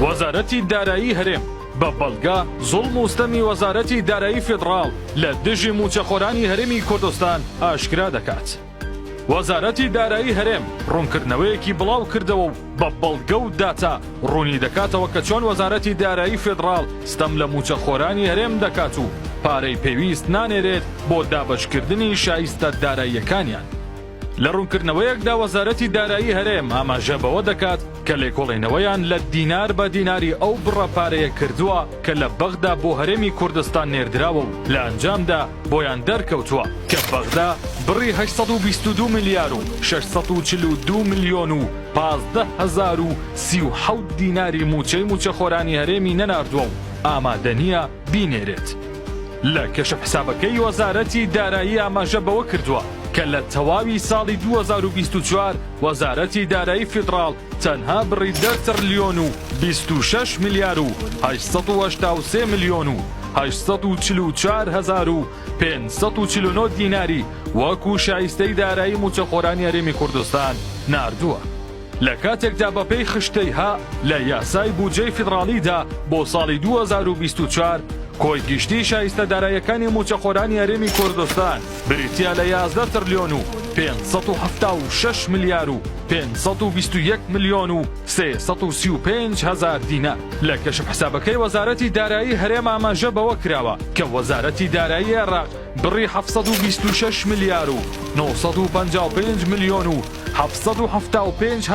وەزارەتی دارایی هەرێم بە بەڵگە زوڵم و ستەمی وەزارەتی دارایی فیدڕاڵ لە دژی مووچەخۆرانی هەرێمی کوردستان ئاشکرا دەکات. وەزارەتی دارایی هەرێم ڕوونکردنەوەیەکی بڵاو کردەوە و بە بەڵگە و داتا ڕوونی دەکاتەوە کە چۆن وەزارەتی دارایی فیدڕاڵ ستەم لە مووچەخۆرانی هەرێم دەکات و پارەی پێویست نانێرێت بۆ دابەشکردنی شایستە داراییەکانیان. لە ڕوونکردنەوەیەکدا وەزارەتی دارایی هەرێم ئاماژە بەوە دەکات کە لێکۆڵینەوەیان لە دینار بە دیناری ئەو بڕە پارەیە کردووە کە لە بەغدا بۆ هەرێمی کوردستان نێردراوە و لە ئەنجامدا بۆیان دەرکەوتووە کە بەغدا بڕی 822 ملیار و 642 ملیۆن و 15037 دیناری مووچەی مووچەخۆرانی هەرێمی نەناردووە و ئامادە نییە بینێرێت. لە کەشف حسابەکەی وەزارەتی دارایی ئاماژە بەوە کردووە کە لە تەواوی ساڵی 2024 وەزارەتی دارایی فیدڕاڵ تەنها بڕی دە تڕلیۆن و 26 ملیار و 883 ملیۆن و 844 هەزار و 549 دیناری وەکو شایستەی دارایی مووچەخۆرانی هەرێمی کوردستان ناردووە. لە کاتێکدا بەپێی خشتەی هە لە یاسای بودجەی فیدڕاڵیدا بۆ ساڵی 2024 کۆی گشتی شایستە داراییەکانی مووچەخۆرانی هەرێمی کوردستان بریتییە لە 11 ترلیۆن و 576 ملیار و 521 ملیۆن و 335 هەزار دینار. لە کەشف حسابەکەی وەزارەتی دارایی هەرێم ئاماژە بەوە کراوە کە وەزارەتی دارایی عێراق بڕی 726 ملیار و 955 ملیۆن و 775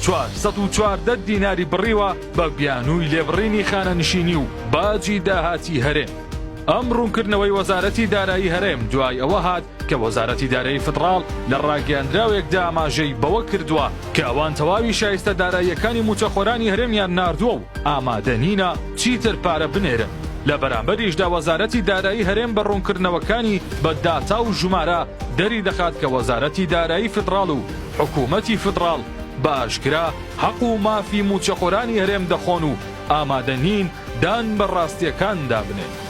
414 دیناری بڕیوە بە بیانووی لێبڕینی خانەنشینی و باجی داهاتی هەرێم. ئەم ڕوونکردنەوەی وەزارەتی دارایی هەرێم دوای ئەوە هات کە وەزارەتی دارایی فیدڕاڵ لە ڕاگەیاندراوێکدا ئاماژەی بەوە کردووە کە ئەوان تەواوی شایستە داراییەکانی مووچەخۆرانی هەرێمیان ناردووە و ئامادە نینە چیتر پارە بنێرن. لە بەرامبەریشدا وەزارەتی دارایی هەرێم بە ڕوونکردنەوەکانی بە داتا و ژمارە دەری دەخات کە وەزارەتی دارایی فیدڕاڵ و حکوومەتی فیدڕاڵ بە ئاشکرا حەق و مافی مووچەخۆرانی هەرێم دەخۆن و ئامادە نین دان بە ڕاستییەکاندا بنێن.